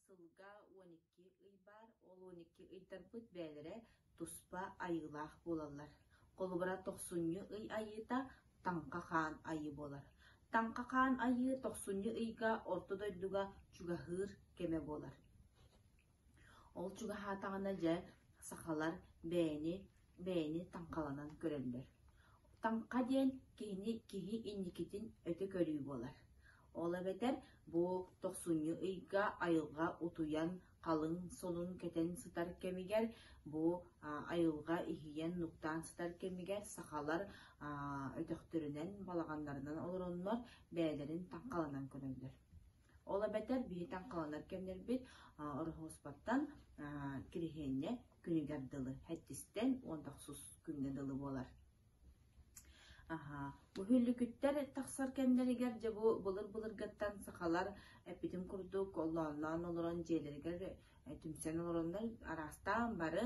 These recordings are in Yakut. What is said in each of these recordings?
Сылга 12 ый баар, ол 12 ыйдарбыт бэйэлэрэ туспа айыылаах буолаллар. Холобура, тохсунньу ый айыыта Таҥха Хаан айыы буолар. Таҥха Хаан айыы тохсунньу ыйга Орто дойдуга чугаһыыр кэмэ буолар. Ол чугаһаатаҕына дьэ, сахалар бэйэни бэйэни таҥхаланан көрөллөр. Таҥха диэн киһини киһи инникитин өтө көрүү буолар. Ол эбэтэр бу тохсунньу ыйга айылҕа утуйан, халыҥ сонун кэтэн сытар кэмигэр, бу айылҕа иһийэн нуктаан сытар кэмигэр сахалар өтөхтөрүнэн, балаҕаннарынан олороннор бэйэлэрин таҥхаланан көрөллөр. Ол эбэтэр биһи таҥхаланар кэмнэрбит Ороһуоспаттан Кириһиэнньэ күнүгэр дылы, сэттистэн 19 күҥҥэ дылы буолар. Аһаа, бу үһүллүкүттэр тахсар кэмнэригэр дьэ бу былыр-былыргыттан сахалар эппитим курдук оллоонноон олорон дьиэлэригэр түмсэн олороннор араастаан бары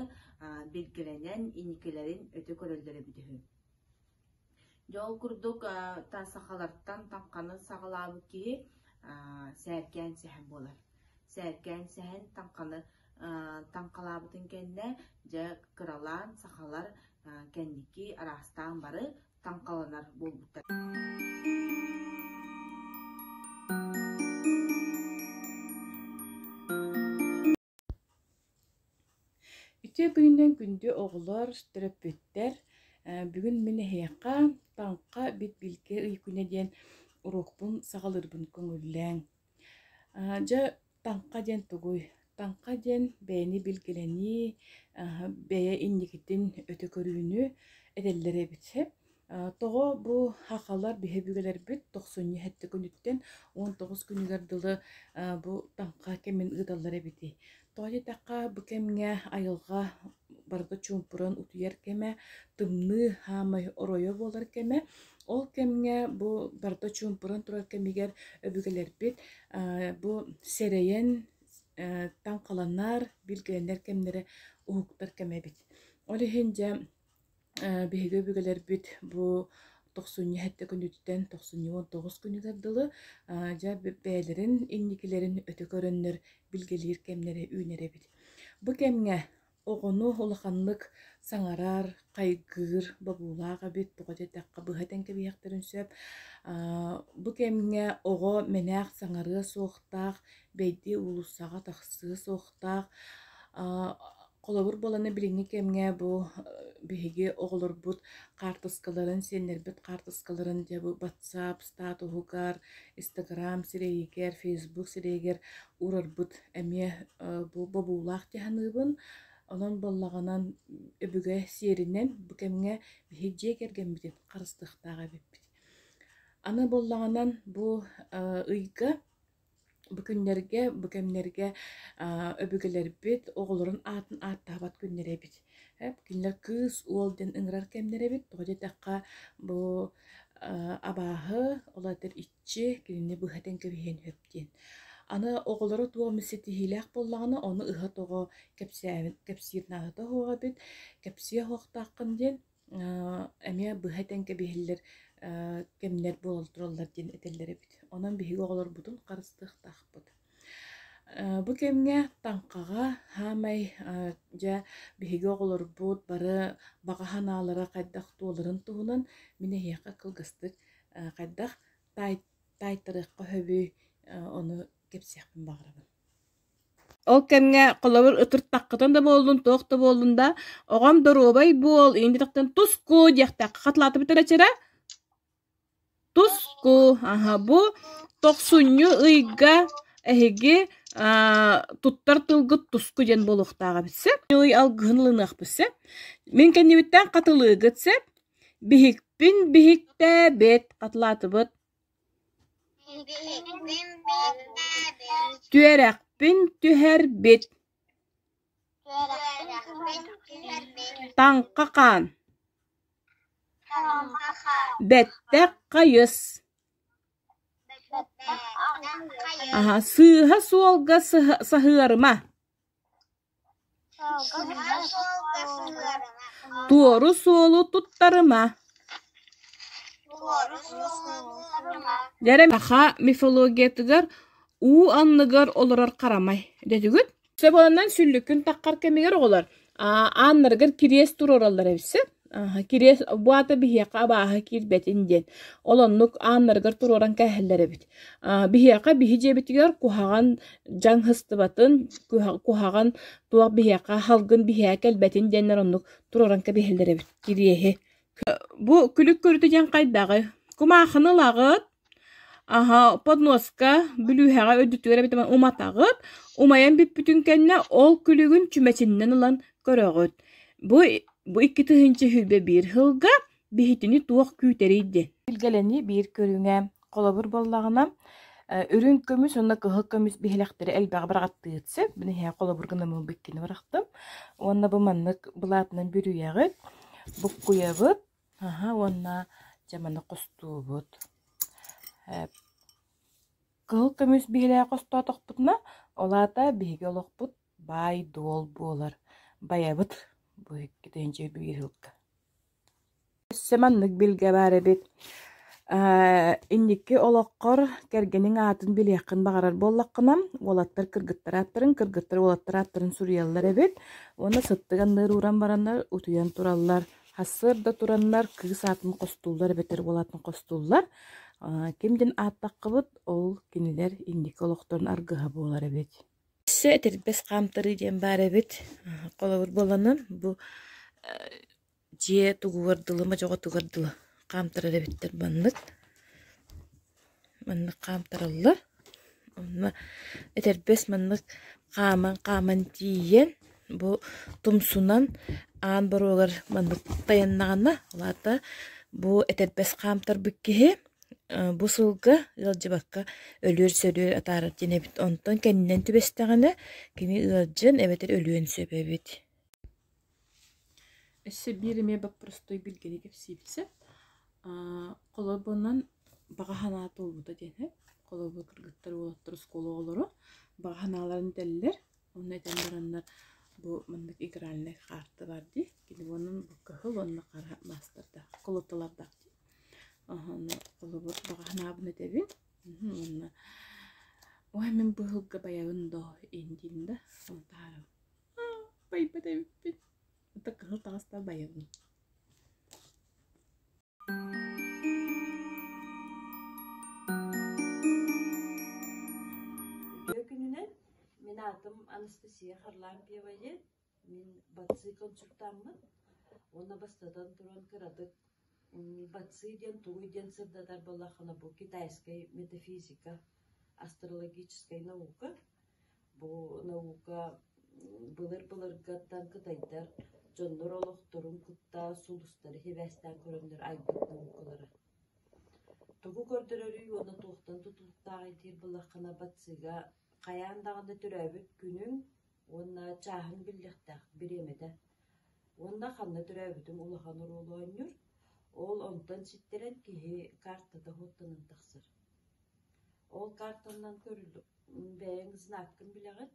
билгэлэнэн инникилэрин өтө көрөллөр эбит үһү. Дьэ ол курдук сахалартан таҥханы саҕалаабыт киһи Сээркээн Сэһэн буолар. Сээркээн Сэһэн таҥханы таҥхалаабытын кэннэ дьэ кыралаан сахалар кэнники араастаан бары таҥхаланар буолбуттар. Үтүө күнүнэн күндү оҕолор, төрөппүттэр! Бүгүн мин эһиэхэ Таҥха бит-билгэ ый күнэ диэн уруокпун саҕалыырбын көҥүллээҥ. Дьэ, таҥха диэн тугуй? Таҥха диэн бэйэни билгэлэнии, бэйэ инникитин өтө көрүүнү этэллэр эбит. Тоҕо бу сахалар биһи өбүгэлэрбит тохсунньу сэттэ күнүттэн 19 күнүгэр дылы бу таҥха кэмин ыыталлар эбитий? Тоҕо диэтэххэ, бу кэмҥэ айылҕа барыта чуумпуран утуйар кэмэ, тымныы хаамай оройо буолар кэмэ. Ол кэмҥэ бу барыта чуумпуран турар кэмигэр өбүгэлэрбит бу сэрэйэн таҥхаланар, билгэлэнэр кэмнэрэ уһуктар кэмэ эбит. Ол иһин дьэ Биһиги өбүгэлэрбит бу тохсунньу сэттэ күнүттэн тохсунньу 19 күнүгэр дылы дьэ бэйэлэрин инникилэрин өтө көрөннөр билгэлиир кэмнэрэ үүнэр эбит. Бу кэмҥэ оҕону улаханнык саҥарар, хайгыыр бобуулаах эбит, тоҕо диэтэххэ быһа этэн кэбиһиэхтэрин сөп. Бу кэмҥэ оҕо мэнээх саҥарыа суохтаах, бэйдиэ уулуссаҕа тахсыа суохтаах. Холобур буолан билиҥҥи кэмҥэ бу биһиги оҕолорбут хаартыскаларын, сиэннэрбит хаартыскаларын дьэ бу WhatsApp статуһугар, Instagram сирэйигэр, Facebook сирэйигэр уурарбыт эмиэ бу бобуулаах дии саныыбын. Онон буоллаҕынан өбүгэ сиэринэн бу кэмҥэ биһиги дьиэ кэргэммитин харыстыахтаах эбиппит. Аны буоллаҕынан бу ыйга Бу күннэргэ, бу кэмнэргэ өбүгэлэрбит оҕолорун аатын ааттаабат күннэрэ эбит. Кинилэр кыыс, уол диэн ыҥырар кэмнэрэ эбит. Тоҕо диэтэххэ, бу абааһы, ол эбэтэр иччи кинини быһа этэн кэбиһиэн сөп диэн. Аны оҕолоро туох эмит ситиһиилээх буоллаҕына, ону ыһа-тоҕо кэпсээбит кэпсиир наадата суох эбит. Кэпсиэ суохтааххын диэн эмиэ быһа этэн кэбиһиллэр кэмнэр буола тураллар диэн этэллэр эбит. Онон биһиги оҕолорбутун харыстыахтаахпыт. Бу кэмҥэ таҥхаҕа саамай дьэ биһиги оҕолорбут бары баҕа санаалара хайдах туоларын туһунан мин эһиэхэ кылгастык хайдах таайтарыахха сөбүй ону кэпсиэхпин баҕарабын. Ол кэмҥэ холобур ытыртаххытын да буоллун, туох да буоллун да, оҕом доруобай буол, иннититтэн туску диэхтэххэ хатылаатыбыт эрэ чэрэ. Туску, аһа бу тохсунньу ыйга эһиги туттар тылгыт туску диэн буолуохтаах эбит сөп. Ый алгыһын ылыныахпыт сөп. Мин кэннибиттэн хатылыыгыт сөп. Биһикпин биһиктээбит хатылаатыбыт. Түөрэхпин түһэрбит, Таҥха хаан, Бэттэх хайыс, Сыыһа суолга саһыарыма Туору суолу туттарыма Дьэрэ саха мифологиятыгар Уу анныгар олорор харамай дэтигит. Сөбөлөнөн сүллүкүн таххар кэмигэр оҕолор ааннарыгар кириэс туруораллар эбит сөп. Кириэс бу аата биһиэхэ абааһы киирбэтин диэн. Ол оннук ааннарыгар туруоран кээһэллэр эбит. Биһиэхэ биһи дьиэбитигэр куһаҕан дьаҥ сыстыбатын, куһаҕан туох биһиэхэ халгын биһиэхэ кэлбэтин диэннэр оннук туруоран кэбиһэллэр эбит кириэһи. Бу күлүк көрүтэ диэн хайдаҕый? Кумаахыны ылаҕыт, Аһа, подноска бүлүүһэҕэ үрдүтүгэр эбэтэр уматаҕыт, умайан бүппүтүн кэннэ ол күлүгүн чүмэчиннэн ылан көрөҕүт. Бу бу 2021 сылга биһитини туох күүтэрий диэн. Билгэлэнии биир көрүҥэ. Холобур буоллаҕына, үрүҥ көмүс уонна кыһыл көмүс биһилэхтэри элбэҕи быраҕаттыыр сөп. Мин эһиэхэ холобур гынаммын бу иккини бырахтым. Уонна бу маннык былаатынан бүрүйэҕит, буккуйабыт. Аһа уонна дьэ маны хостуубут. Кыһыл көмүс биһилэҕи хостоотохпутуна, ол аата биһиги олохпут баай-дуол буолар. Байабыт бу 2001 сылга. Өссө маннык билгэ баар эбит. Инники олоххор кэргэниҥ аатын билиэххин баҕарар буоллаххына, уолаттар кыргыттар ааттарын, кыргыттар уолаттар ааттарын суруйаллар эбит. Уонна сыттык анныгар ууран бараннар утуйан тураллар. Сарсыарда тураннар кыыс аатын хостууллар эбэтэр уол аатын хостууллар. Ким диэн ааттаххыбыт, ол кинилэр инники олохторун аргыһа буолар эбит. Өссө этэрбэс хаамтарыы диэн баар эбит. Холобур буоланан бу дьиэ тугугар дылы, модьоҕотугар дылы хаамтарар эбиттэр маннык. Маннык хаамтараллар. Онно этэрбэс маннык хааман-хааман тиийэн бу тумсунан аан боруогар маннык тайаннаҕына, ол аата бу этэрбэс хаамтарбыт киһи бу сылга ыалдьыбакка өлүөр-сөлүөр атаарар диэн эбит. Онтон кэннинэн түбэстэҕинэ кини ыалдьыан эбэтэр өлүөн сөп эбит. Өссө биир эмиэ боппуростуой билгэни кэпсиибит сөп. Холобурунан баҕа санаа туолбута диэн сөп. Холобур кыргыттар, уолаттар оскуола оҕолоро баҕа санааларын этэллэр. Онно этэн бараннар бу маннык игральнай хаарта баар дии. Кини уонна бу кыһыл уонна хара маастардаах, колоталардаах дии. Ону холобур баҕа санаабын этэбин. Уонна ой мин быһылга байабын доо иин диим да ону таһаарабын. Байбат эбиппин. Ата кыһыл таҕыста байабын. Үтүө күнүнэн! Мин аатым Анастасия Харлампьева диэн. Мин баци консультаммын. Уонна бастатан туран кыратык баци диэн тугуй диэн сырдатар буоллаххына бу китайскай метафизика, астрологическай наука. Бу наука былыр-былыргаттан кытайдар дьоннор олохторун кытта сулустары сибээстээн көрөннөр айбыт наукалара. Тугу көрдөрөрүй уонна туохтан тутулуктааҕый диир буоллаххына, бацыга хайаан даҕаны төрөөбүт күнүҥ уонна чааһыҥ биллиэхтээх бириэмэтэ. Уонна ханна төрөөбүтүҥ улахан оруолу оонньуур. Ол онтон ситтэрэн киһи картата уоттанан тахсар. Ол картанан көрүллү Бэйэҥ знаккын билэҕин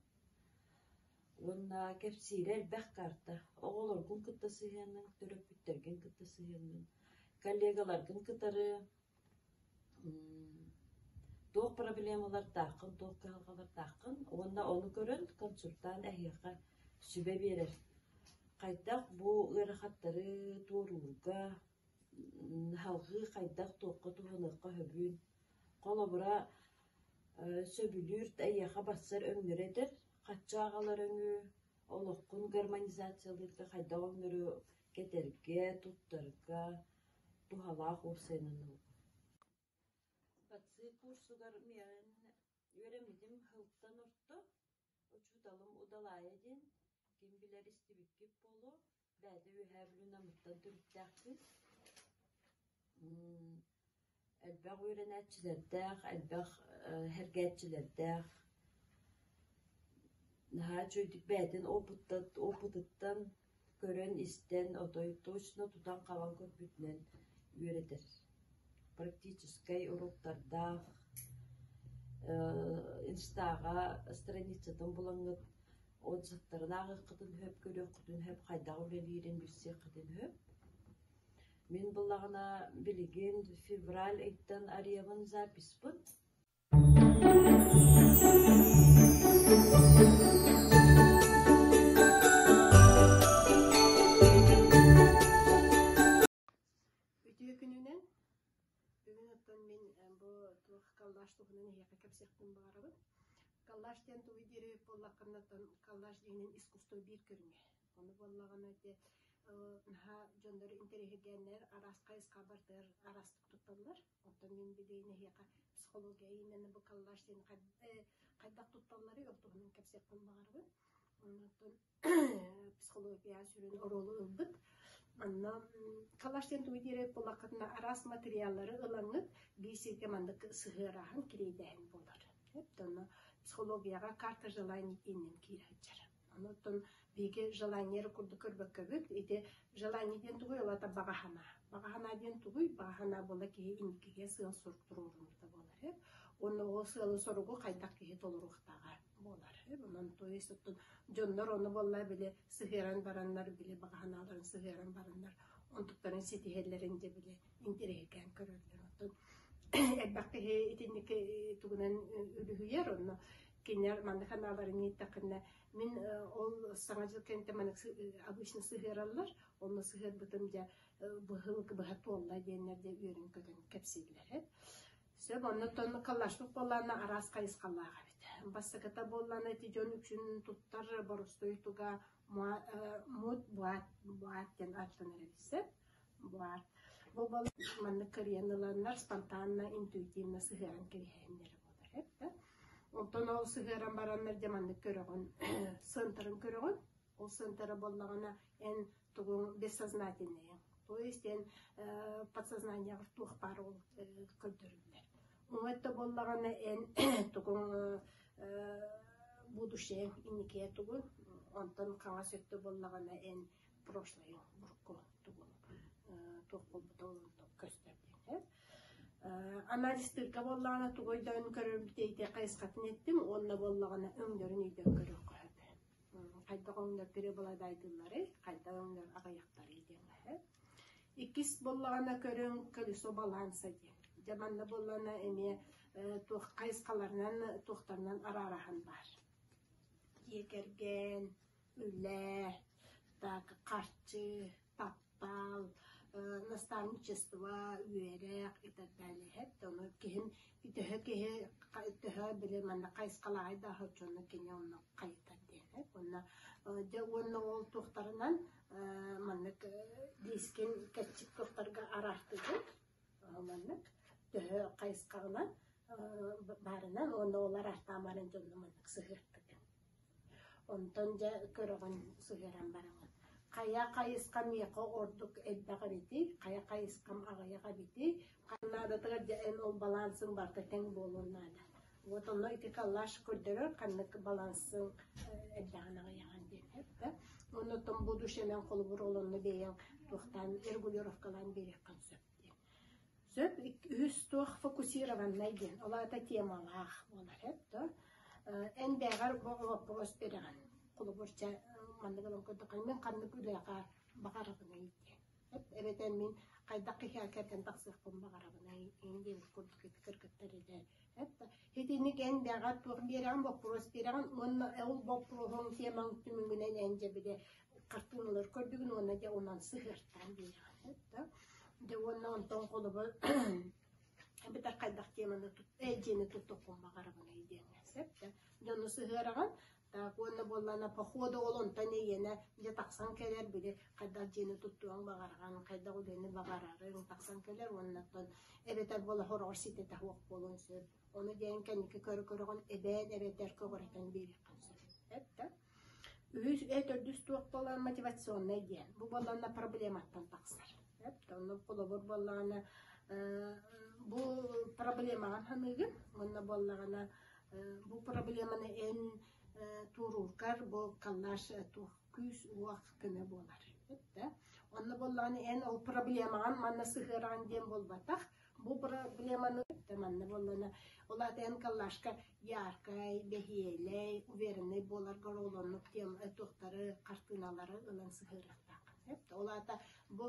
уонна кэпсиирэ элбэх карта. Оҕолоргун кытта сыһыаныҥ, төрөппүттэргин кытта сыһыаныҥ, коллегаларгын кытары туох проблемалардааххын, туох кыһалҕалардааххын уонна ону көрөн консультант эһиэхэ сүбэ биэрэр. Хайдах бу ыарахаттары туоруурга, салҕыы хайдах туохха туһаныахха сөбүн. Холобура, сөбүлүүр эйиэхэ барсар өҥнөрү этэр, хаччы аҕалар өҥү, олоххун гармонизациялыырга хайдах өҥнөрү кэтэргэ, туттарга туһалаах уопсайынан ылбыт. Баци курсугар миэхин үөрэммитим сылтан орто, учууталым Удалаайа диэн, ким билэр истибиккит буолуо, бэйэтэ Үөһээ Бүлүү Намыттан төрүттээх кыыс. Элбэх үөрэнээччилэрдээх, элбэх сэргээччилэрдээх, наһаа үчүгэйдик бэйэтин опытыттан көрөн-истэн, отой точно тутан-хабан көрбүтүнэн үөрэтэр. Практическай уруоктардаах, инстаҕа страницатын булаҥҥыт отзывтарын ааҕыаххытын сөп, көрүөххүтүн сөп, хайдах үлэлиирин билсиэххитин сөп. Мин буллаҕына билигин февраль ыйтан арыйабын записпын. Үтүө күнүнэн! Бүгүн оттон мин бу туох коллаж туһунан эһиэхэ кэпсиэхпин баҕарабын. Коллаж диэн тугуй диир эбит буоллаххына, оттон коллаж диэнин искусство биир көрүҥэ. Ону буоллаҕына ити наһаа дьоннор интэриэһиргээннэр араас хайысха бартыгар араастык тутталлар. Оттон мин билигин эһиэхэ психология иинэн бу коллаж диэн хайдах тутталларый ол туһунан кэпсиэхпин баҕарабын. Онтон психология сүрүн оруолу ылбыт. Манна коллаж диэн тугу диэри буоллаххытына араас материаллары ылаҥҥыт биир сиргэ маннык сыһыарааһын, кириэйдээһин буолар. Онно психологияҕа карта желаний диэнинэн киирэ сылдьар. Онтон биһиги желание эрэ курдук көрбөккөбүт, ити желание диэн тугуй? Ол аата баҕа санаа. Баҕа санаа диэн тугуй? Баҕа санаа буолла киһи инникигэ сыал-сорук туруоруммута буолар. Уонна ол сыалы-соругу хайдах киһи толоруохтааҕа буолар. Онон то есть оттон дьоннор ону буолла били сыһыаран бараннар, били баҕа санааларын сыһыаран бараннар онтуктарын ситиһэллэрин дьэ били интэриэһиргээн көрөллөр. Оттон элбэх киһи итинник тугунан үлүһүйэр, онно кинилэр маннык санааларын ииттэххинэ мин ол саҥа дьыл кэнниттэн маннык обычно сыһыараллар, онно сыһыарбытым дьэ быһыл быһа туолла диэннэр дьэ үөрэн-көтөн кэпсииллэр. Сөп, оннуттан коллажпыт буоллаҕына араас хайысхалаах эбит. Бастакыта буоллаҕына ити дьон үксүн туттар боростуой туга мут буат буат диэн ааттанар эбит сөп. Буат. Бу маннык кырыйан ыланнар спонтанно, интуитивно сыһыаран кэбиһэһиннэрэ буолар эбит да. Онтон ол сыһыаран бараннар дьэ маннык көрөҕүн, сыантарын көрөҕүн. Ол сыантара буоллаҕына эн тугуҥ бессознательнайыҥ. То есть эн подсознаниеҕар туох баар ол көрдөрүллэр. Уҥа өттө буоллаҕына эн тугуҥ будущее инникигэ тугун, онтон хаҥас өттө буоллаҕына эн прошлое урукку тугун туох буолбута ол көстөр диэн. Анализтыырга буоллаҕына тугу өйдөөн көрөрбүт хайысхатын эттим уонна буоллаҕына өҥнөрүн өйдөөн көрүөххэ сөп. Хайдах өҥнөр преобладайдыылларый, хайдах өҥнөр аҕыйахтарый диэҥҥэ. Иккис буоллаҕына көрүҥ колесо баланса диэн. Дьэ манна буоллаҕына эмиэ туох хайысхаларынан туохтарынан араараһан баар. Дьиэ кэргэн, үлэ, так харчы, таптал, наставничество, үөрэх и так далее. Ону киһин төһө киһи төһө били манна хайысхалааҕый да оччону кини онно хайытар диэн. Уонна дьэ уонна ол туохтарынан маннык дискин кэрчик туохтарга араартыгын маннык төһө хайысхаҕынан баарынан уонна ол араартаан баран дьонно маннык сыһыартыгын. Онтон дьэ көрөҕүн сыһыаран бараҕын. Хайа хайысха миэхэ ордук элбэх эбитий, хайа хайысхам аҕыйах эбитий, наадатыгар дьэ эн ол балансыҥ барыта тэҥ буолуон наада. Вот онно ити коллаж көрдөрөр ханнык балансыҥ элбэҕин аҕыйаҕын диэн сөп да. Оннуттан будущемен холобур ол онно бэйэҥ туохтаан регулировкалаан биэриэххин сөп диэн. Сөп, үһүс туох фокусированнай диэн, ол аата темалаах буолар эт да. Эн бэйэҕэр боппуруос биэрэҕин. Холобур, чэ, маннык ылан көрдөххө, мин ханнык үлэҕэ баҕарабыный диэн. Эбэтэр мин хайдах киһиэхэ кэргэн тахсыахпын баҕарабыный диэбит курдук ити кыргыттар этэ. Итинник эн бэйэҕэр туох биэрэҕин, боппуруос биэрэҕин уонна ол боппуруоһуҥ темаҥ түмүгүнэн эн дьэ били хартыыналар көрдүгүн уонна дьэ онон сыһыартаан биэрэҕин да. Дьэ уонна онтон холобур эбэтэр хайдах теманы дьиэни туттуоххун баҕарабыный диэҥҥэ сөп да. Дьону сыһыараҕын так уонна буоллаҕына походу ол онтон эйиэнэ дьэ тахсан кэлэр били хайдах дьиэни туттуоҥ баҕараҕын, хайдах үлэни баҕарарыҥ тахсан кэлэр уонна оттон эбэтэр буола хороҕор ситэтэ суох буолуон сөп. Ону диэн кэнники көрө-көрөҕүн эбээн эбэтэр көҕүрэтэн биэриэххин сөп. Да? Үһүс, төрдүс туох буолан мотивационнай диэн. Бу буоллаҕына проблематтан тахсар. Онно холобур буоллаҕына бу проблемаҕын саныыгын уонна буоллаҕына бу проблеманы эн туоруургар бу коллаж туох күүс-уох көмө буолар. Да? Онно буоллаҕына эн ол проблемаҕын манна сыһыараҕын диэн буолбатах. Бу проблеманы манна буоллаҕына ол аата эн коллажка яркай, бэһиэлэй, уверенный буоларгар ол оннук тем туохтары, хартыыналары ылан сыһыарыахтааххын. Ол аата бу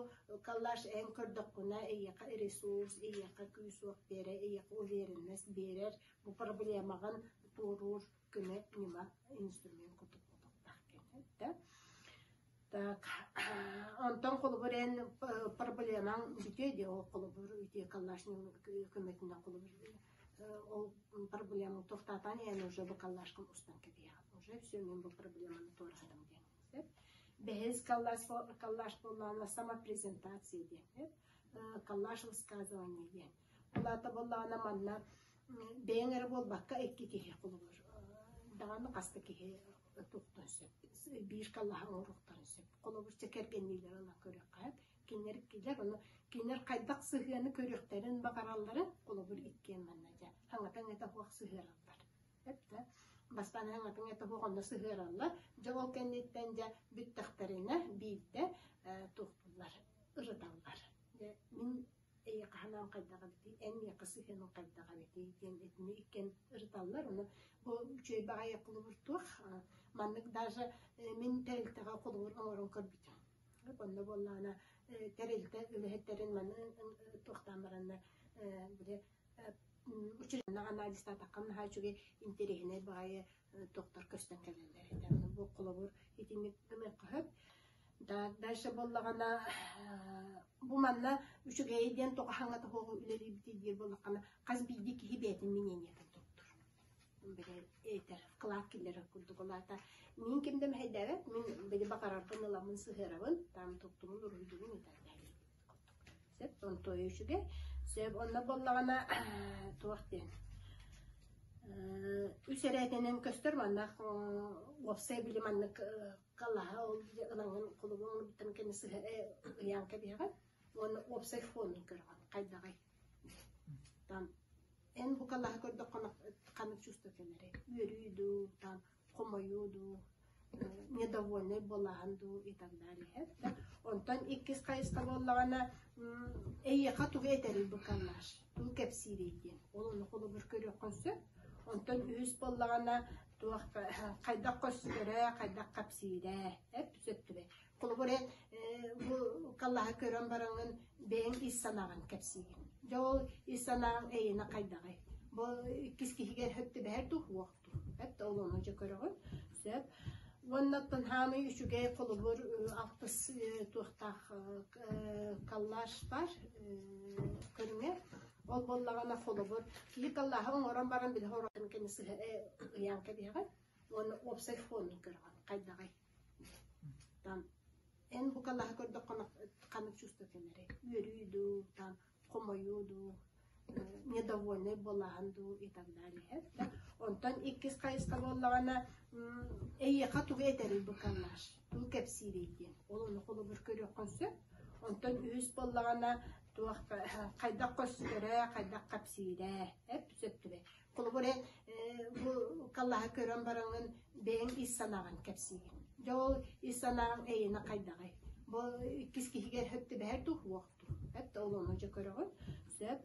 коллаж эн көрдөххүнэ эйиэхэ ресурс, эйиэхэ күүс-уох биэрэр, эйиэхэ уверенность биэрэр. Бу проблемаҕын. туоруур көмө ньыма инструмент курдук буолуохтаах диэн да. Так, онтон холобур эн проблемаҥ бүтүө диэ ол холобур үтүө коллаж көмөтүнэн холобур ол проблеманы туохтаатаан эн уже бу коллажкын устан кэбиһэҕин уже все мин бу проблеманы туораатым диэн сөп. Бэһис коллаж коллаж буоллаҕына самопрезентация диэн сөп. Коллаж высказывания диэн. Ол аата буоллаҕына манна бэйэҥ эрэ буолбакка икки киһи холобур даҕаны хас да киһи туохтан сөп биир коллаһы оҥоруохтарын сөп. Холобур чэ кэргэнниилэр ылан көрүөххэ сөп. Кинилэр иккилэр ону кинилэр хайдах сыһыаны көрүөхтэрин баҕаралларын холобур иккиэн манна дьэ хаҥатан-иҥэтэ суох сыһыараллар. Сөп да? Бастаан хаҥатан-иҥэтэ суох онно сыһыараллар. Дьэ ол кэнниттэн дьэ бүттэхтэринэ биирдэ туохтууллар, ырыталлар. Дьэ мин эйиэхэ санаам хайдах эбитий, эн миэхэ сыһыаныҥ хайдах эбитий диэн итини иккиэн ырыталлар. Ону бу үчүгэй баҕайы холобур туох, маннык даже мин тэрилтэҕэ холобур оҥорон көрбүтүм. Онно буоллаҕына тэрилтэ үлэһиттэрин маны туохтаан бараннар били учреждение анализтаатахха наһаа үчүгэй интэриэһинэй баҕайы тохтор көстөн кэлэллэр этэ. Бу холобур итинник гыныахха сөп. Дальше буоллаҕына бу манна үчүгэйи диэн тоҕо хаҥа тоһоҕу үлэлиибитий диир буоллаххына хас биирдии киһи бэйэтин мнениетын туттур. Били этэр кылаат киллэрэр курдук ол аата мин ким да мэһэйдээбэт мин били баҕарарбын ыламмын сыһыарабын там туттубун уруһуйдубун и так далее Сөп, онтуойа үчүгэй. Сөп, онно буоллаҕына туох диэн үс эрээтинэн көстөр манна уопсай били маннык халаһа ол ылаҥын холобур оҥорбуттарын кэннэ сыһа ыйаан кэбиһэҕин уонна уопсай фонун көрөҕүн хайдаҕый там эн бу халаһа көрдөххүнэ ханнык чувство кэлэрий үөрүү дуу там хомойуу дуу, недовольнай буолааһын дуу и так далее. Онтон иккис хайысха буоллаҕына эйиэхэ тугу этэрий бу коллаж, тугу кэпсиирий диэн. Ол ону холобур көрүөххүн сөп. Онтон үһүс буоллаҕына туох хайдах көстөрө, хайдах кэпсиирэ, эп сөп түбэ. Холобур эн бу коллаһы көрөн бараҥҥын бэйэҥ ис санааҕын кэпсиигин. Дьэ ол ис санааҕыҥ эйиэнэ хайдаҕый? Бу иккис киһигэр сөп түбэһэр дуу, суох Эт ол ону дьэ көрөҕүн. Сөп. Уонна оттон хаамый үчүгэй холобур алтыс туохтаах коллаж бар көрүҥэ. Ол буоллаҕына холобур киһи коллаһы оҥорон баран били хоротун кэннэ сыһа ыйаан кэбиһэҕин уонна уопсай фонун көрөҕүн хайдаҕый. Там эн бу коллаһы көрдөххүнэ ханнык чувство кэлэрий? Үөрүү дуу, там хомойуу дуу, недовольнай буолааһын дуу и так далее. Онтон иккис хайысха буоллаҕына эйиэхэ тугу этэрий бу коллаж, тугу кэпсиирий диэн. Ол ону холобур көрүөххүн сөп. Онтон үһүс буоллаҕына туох хайдах көстөрө, хайдах кэпсиирэ, эп сөп түбэ. Холобур эн бу коллаһы көрөн бараҥҥын бэйэҥ ис санааҕын кэпсиигин. Дьэ ол ис санааҕыҥ эйиэнэ хайдаҕый? Бу иккис киһигэр сөп түбэһэр дуу, суох дуу? Эт ол ону дьэ көрөҕүн. Сөп.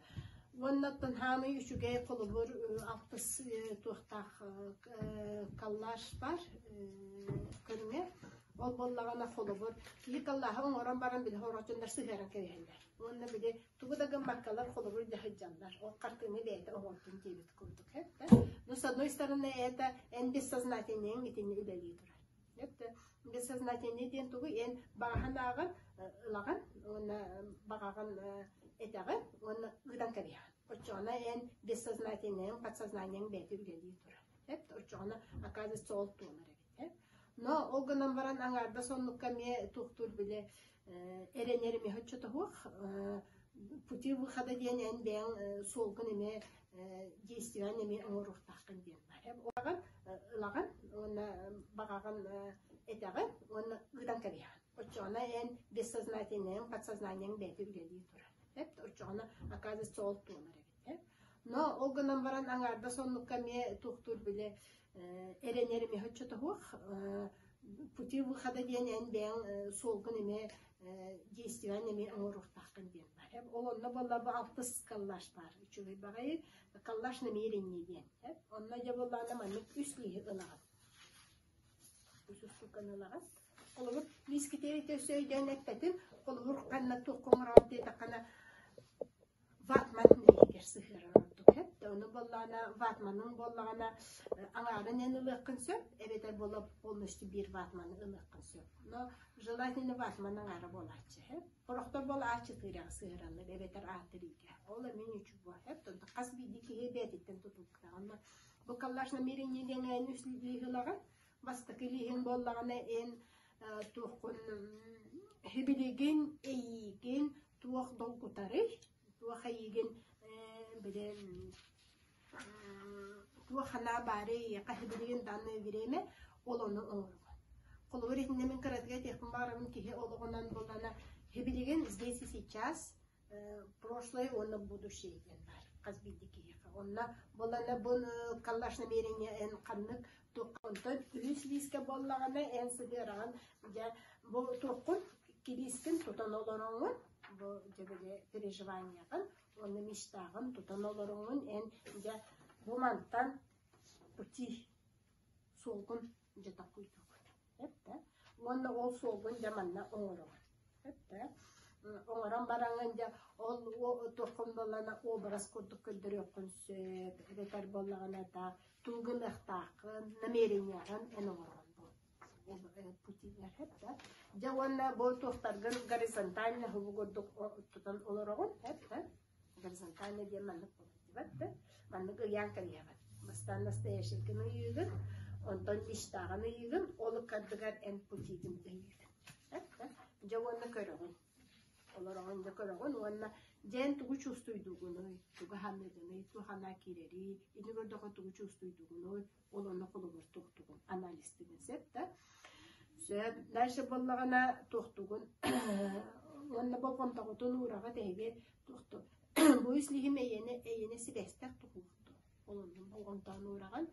Уонна оттон хаамый үчүгэй холобур алтыс туохтаах коллаж бар көрүҥэ. Ол буоллаҕына холобур киһи коллаһы оҥорон баран били хорочуннар сыһыаран кэбиһэллэр. Уонна били тугу да гыммаккалар холобур да сылдьаллар. Ол хартыына бэйэтэ оҥордун диэбит курдук. Но с одной стороны это эн бессознательныйың итинни үлэлии турар. Это бессознательный диэн тугу эн баҕаһын ааҕан ылаҕын уонна баҕаҕын этэҕин уонна ыытан кэбиһэҕин. Оччоҕуна эн бессознательныйың, подсознаниеҥ бэйэтэ үлэлии турар. Оччоҕуна оказывается ол туолар эбит. Но ол гынан баран аҥаардас оннукка эмиэ туохтуур били эрэнэр эмиэ оччото суох. Пути выхода диэн эн бэйэҥ суолгун эмиэ действиеҕин эмиэ оҥоруохтааххын диэн баар. Ылаҕын, ылаҕын уонна баҕаҕын этэҕин уонна ыытан кэбиһэҕин. Оччоҕуна эн бессознательныйыҥ, подсознаниеҥ бэйэтэ үлэлии турар. Оччоҕуна оказывается ол туолар эбит. Но ол гынан баран аҥаардас оннукка эмиэ туохтуур били эрэнэр эмиэ оччото суох. Пути выхода диэн эн бэйэҥ суолгун эмиэ действиеҕин эмиэ оҥоруохтааххын диэн баар. Ол онно буолла бу алтыс коллаж баар үчүгэй баҕайы коллаж намерение диэн. Онно дьэ буоллаҕына маннык үс лииһи ылаҕын. Үс устуканы ылаҕын. Холобур, лиискитиэри өссө өйдөөн эппэтим. Холобур, ханна туохха оҥороҕун диэтэххинэ ватман иһигэр сыһыарар ордук. Ону буоллаҕына буоллаҕына ватманың буоллаҕына аҥаарын эн ылыаххын сөп, эбэтэр буола полностью биир ватманы ылыаххын сөп. Но желательно ватман аҥаара буолааччы. Сорохтор буол ааччытыыраҕа сыһыараллар эбэтэр аатырыыга. Ол эмиэ ничего. Хас биирдии киһи бэйэтиттэн тутулуктаах. Онно бу коллаж намерение диэн үс лиһилаҕын бастакы лиһин буоллаҕына эн туоххун билигин эйиигин туох долгутарый туох эйиигин били туох санаа баарый эйиэхэ билигин данное время ол ону оҥоругун. Холобур итиннэ мин кыратыгар этиэхпин баҕарабын киһи олоҕунан буоллаҕына билигин здесь и сейчас прошлое уонна будущее диэн баар хас биирдии киһиэхэ. Онно буоллаҕына бу коллаж намерение эн ханнык онтон үһүс лиискэ буоллаҕына эн сыһыараҕын дьэ бу туоххун кириискин тутан олороҥҥун бу дьэ били переживанияҕын уонна мечтаҕын тутан олороҥҥун эн дьэ бу мантан пути суолгун дьэ таккуйдугун эп да уонна ол суолгун дьэ манна оҥороҕун эп да оҥорон бараҥҥын дьэ ол туоххун буоллаҕына образ курдук көрдөрүөххүн сөп эбэтэр буоллаҕына да тугу гыныахтааххын намерениеҕын эн оҥороҕун путилар эп да дьэ уонна бу туохтаргын горизонтально хубу курдук тутан олороҕун эп да горизонтально диэн маннык буолар да маннык ыйаан кэбиһэҕин бастаан настоящийгын ыйыыгын онтон мечтаҕын ыйыыгын ол ыккардыгар эн путигын ыйыыгын эп да дьэ уонна көрөҕүн олороҕун дьэ көрөҕүн уонна дьэ эн тугу чувствуйдугунуй тугу саныыгыный туох анаа киирэрий ини көрдөххө тугу чувствуйдугунуй ол онно холобур туохтугун анализтыгын сөп да сөп дальше буоллаҕына туохтугун уонна болҕомтоҕутун уураҕыт эһиги туохту бу үс лиһим эйиэнэ эйиэнэ сибээстээх туһуохту ол онно болҕомтоҕун уураҕын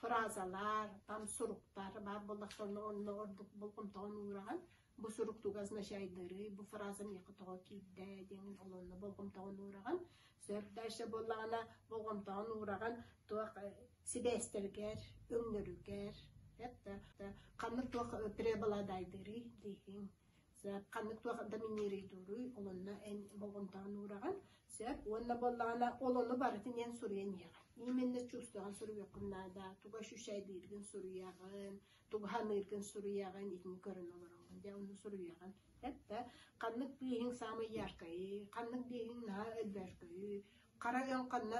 фразалар там суруктар баар буоллахтарына онно ордук болҕомтоҕун уураҕын бу сурук тугу означайдырый, бу фраза миэхэ тоҕо киирдэ диэн ол онно болҕомтоҕун уураҕын. Сөп дальше буоллаҕына болҕомтоҕун уураҕын туох сибээстэргэр, өҥнөрүгэр, ханнык туох преобладайдырый диэхиҥ, сөп ханнык туох доминируйдуруй ол онно эн болҕомтоҕун уураҕын, сөп уонна буоллаҕына ол ону барытын эн суруйан иһэҕин. Именно чувствоҕын суруйуоххун наада, тугу ощущайдыыргын суруйаҕын, тугу саныыргын суруйаҕын, итини көрөн олороҕун, дьэ ону суруйаҕын. Эттэ, ханнык бииһиҥ саамай яркайый, ханнык бииһиҥ наһаа өлбөөркөйүй, хара өҥ ханна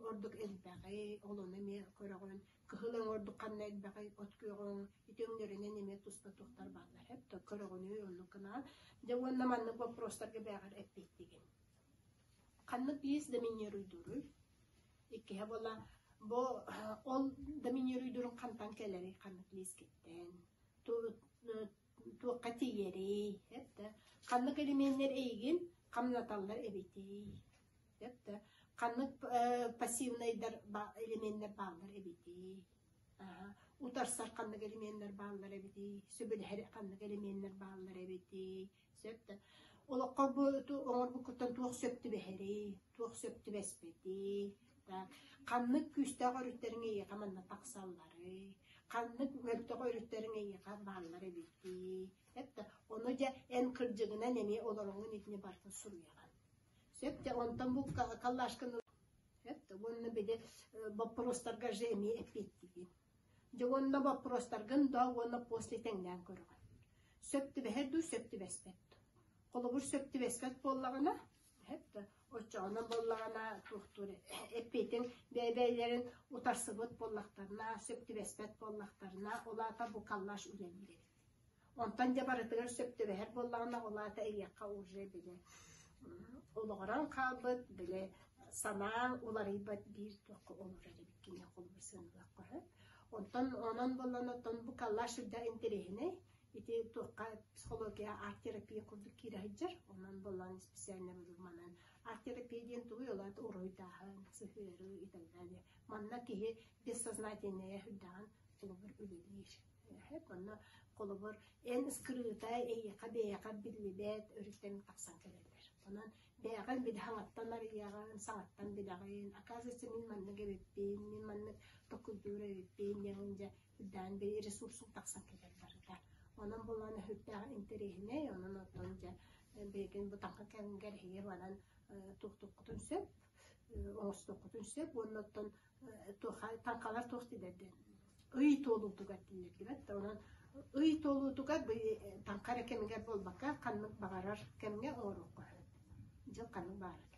ордук элбэҕий, ол ону эмиэ көрөҕүн, кыһыл өҥ ордук ханна элбэҕий, от күөҕүҥ, ити өҥнөрүнэн эмиэ туспа туохтар бааллар, эп көрөҕүнүй, оннук гынаҕын. Дьэ уонна маннык вопростарга бээҕэр эппиэттиигин. Ханнык биис доминируйдууруй? Иккиһэ буола бу ол доминируйдуурун хантан кэлэрий, ханнык лиискиттэн, туохха тиийэрий, эп да ханнык элеменнэр эйигин хамнаталлар эбитий, эп да ханнык пассивнайдар элеменнэр бааллар эбитий, утарсар ханнык элеменнэр бааллар эбитий, сөбүлэһэр ханнык элеменнэр бааллар эбитий, Сөп да. Олоххо бу оҥорбуккуттан туох сөп түбэһэрий, туох сөп түбэспэтий, да ханнык күүстээх өрүттэриҥ эйиэхэ манна тахсалларый, ханнык мөлтөх өрүттэриҥ эйиэхэ бааллар эбитий, сөп да. Ону дьэ эн кырдьыгынан эмиэ олороҥҥун итини барытын суруйаҕын. Сөп да, онтон бу коллажканы сөп да, уонна били боппуруостарга же эмиэ эппиэттиигин. Дьэ уонна боппуруостаргын да уонна после тэҥнээн көрөҕүн. Сөп түбэһэр дуу, сөп түбэспэт дуу. Холобур, сөп түбэспэт буоллаҕына, да, оччоҕуна буоллаҕына туохтуур эппиэтин бэйэ-бэйэлэрин утарсыбыт буоллахтарына, сөп түбэспэт буоллахтарына, ол аата бу коллаж үлэлиир эбит. Онтон дьэ барытыгар сөп түбэһэр буоллаҕына, ол аата эйиэхэ уже били олоҕуран хаалбыт, били санааҥ уларыйбат биир туохха олорор эбиккин холобур сыаналыахха сөп. Онтон онон буоллан оттон бу коллаж сүрдээх интэриэһинэй. Ити туохха психология, арт-терапия курдук киирэ сылдьар. Онон буоллан специально манан арт-терапия диэн тугуй ол аата уруһуйдааһын, сыһыарыы и так далее. Манна киһи бессознательное сүрдээҕин холобур үлэлиир. Онно холобур эн скрыта эйиэхэ бэйэҕэр биллибэт өрүттэн тахсан кэлэллэр. Онон бэйэҕин били саҥаттан арыйаҕын, саҥаттан билэҕин, оказывается мин маннык эбиппин, мин маннык толкуйдуур эбиппин диэн дьэ үрдээн били ресурсуҥ тахсан кэлэр барыта. Онон буоллаҕына сүрдээх интэриэһинэй, онон оттон дьэ билигин бу таҥха кэмигэр эһиги манан туохтуоххутун сөп. Оҥостуоххутун сөп уонна оттон таҥхалар туох дииллэр диэн ый туолуутугар дииллэр диэбэт да онон ый туолуутугар таҥха эрэ кэмигэр буолбакка ханнык баҕарар кэмҥэ оҥоруохха сөп. Дьыл ханнык баҕарар кэмигэр.